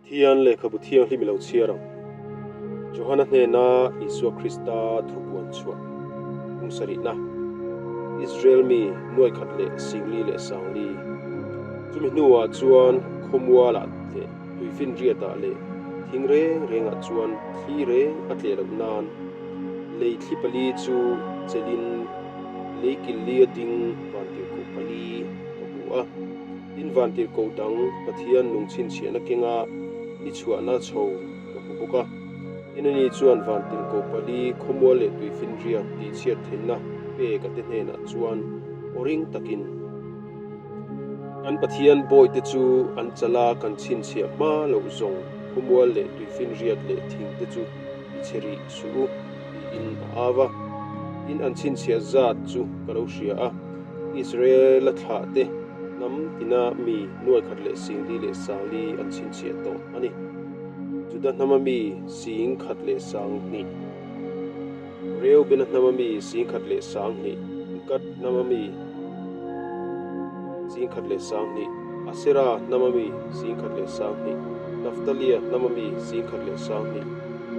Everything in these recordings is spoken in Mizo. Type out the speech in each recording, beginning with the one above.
Pathian lehkhabu thianghlim i lo chhiar ang. Johana hnena Isua Krista thupuan chhuah kum sarihna, Israel mi nuai khat leh singli leh sangli. Chumi hnuah chuan khawmualah leh tuifinriatah leh thing reng rengah chuan thli reng a tleh loh nan lei thli pali chu chelhin lei kil li a ding vantirhkoh pali ka hmu a. Tin vantirhkoh dang Pathian nung chhinchhiahna kenga ni chhuahna chho ka hmu bawk a. Tin ani chuan vantirhkoh pali khawmual leh tuifinriat tihchhiat theihna pek a te hnenah chuan aw ring takin, Kan Pathian bawihte chu an chala kan chhinchhiah hma loh zawng khawmual leh tuifinriat leh thingte chu i chhe rih suh u, tiin a au a. Tin an chhinchhiah zat chu ka lo hria a. Israela thlahte hnam tina mi nuai khat leh singli leh sangli an chhinchhiah tawh a ni. Juda hnama mi sing khat leh sang hnih, Reubena hnama mi sing khat leh sang hnih, Gad hnama mi sing khat leh sang hnih, Asera hnama mi sing khat leh sang hnih, Naftalia hnama mi sing khat leh sang hnih,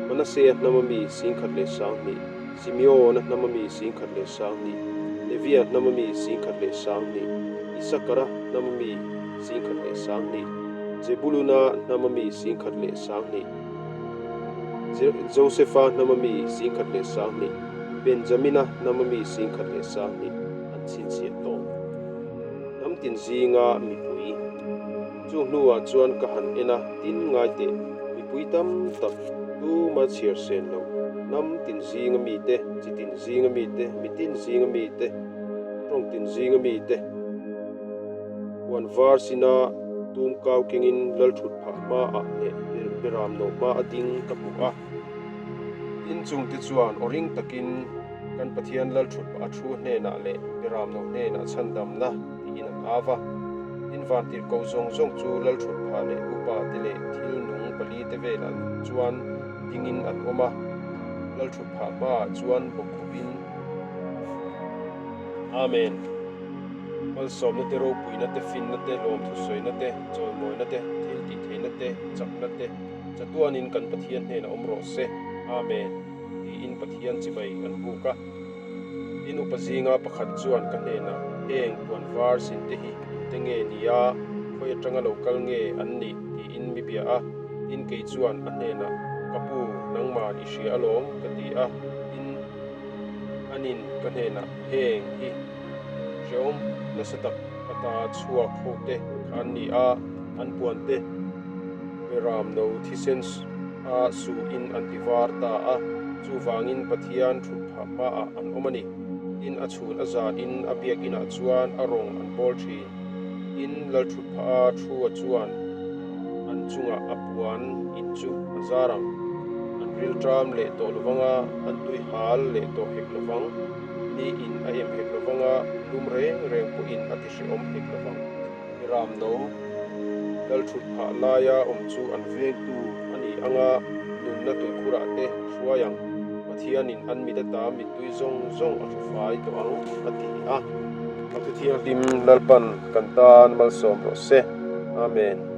Manasea hnama mi sing khat leh sang hnih, Simeona hnama mi singkhat leh sanghnih, Levia hnama mi singkhat leh sanghnih, Isakara hnama mi singkhat leh sanghnih, Zebuluna hnama mi singkhat leh sanghnih, Josefa hnama mi singkhat leh sanghnih, Benjamina hnama mi singkhat leh sanghnih an chhinchhiah tawh. Hnam tin zinga mipui. Chu hnuah chuan ka han en a, tin ngai teh, mipui tam tak tuma chhiar sen loh, hnam tin zinga mite, chi tin zinga mite, mitin zinga mite, tawng tin zinga mite, puan var sina tum kau kengin lalthut phah hmaah leh beram no hma a ding ka hmu a. Tin chungte chuan aw ring takin kan Pathian lalthut a thu hnenah leh beram no hnenah chhandamna tiin an au va. Tin vantirhkoh zawng zawng chu lalthut phah leh upa te leh thil nung pali te velah chuan dingin an awm a, lalthut phah hmaah chuan bawkkhupin, Amen! Malsawmna te, ropuina te, finna te, lawmthusawina te, chawimawina te, thil tihtheihna te, chakna te, chatuanin kan Pathian hnenah awm rawh se. Amen! tiin Pathian chibai an buk a. Tin upa zinga pakhat chuan ka hnenah, Heng puan var sin te hi tute nge ni a, khawi atanga lo kal nge an nih? tiin mi bia a. Tin kei chuan a hnenah, Ka pu, nangman i hria alawm, ka ti a. Tin anin ka hnenah, Heng hi hrehawm nasa tak ata chhuak ho te kha an ni a, an puan te beram no thisen a suhin an ti var ta a, chuvangin Pathian thut phah hmaah an awm a ni. Tin a chhun a zanin a biakinah chuan a rawng an bawl thin. Tin lal thut phah a thu a chuan an chungah a puan in chu a zar ang. An rilṭam leh tawh lovang a, an tui hal leh tawh hek lovang. Ni in a em hek lovang a, lum reng reng pawhin a ti hrehawm hek lovang. Ram no lal thut phah laia awm chu an vengtu a ni ang a, nunna tuikhurah te a hruai ang. Pathianin an mit ata mittui zawng zawng a hru fai tawh ang, a ti a. A Thuthianghlim Lalpan kan tan malsawm rawh se. Amen.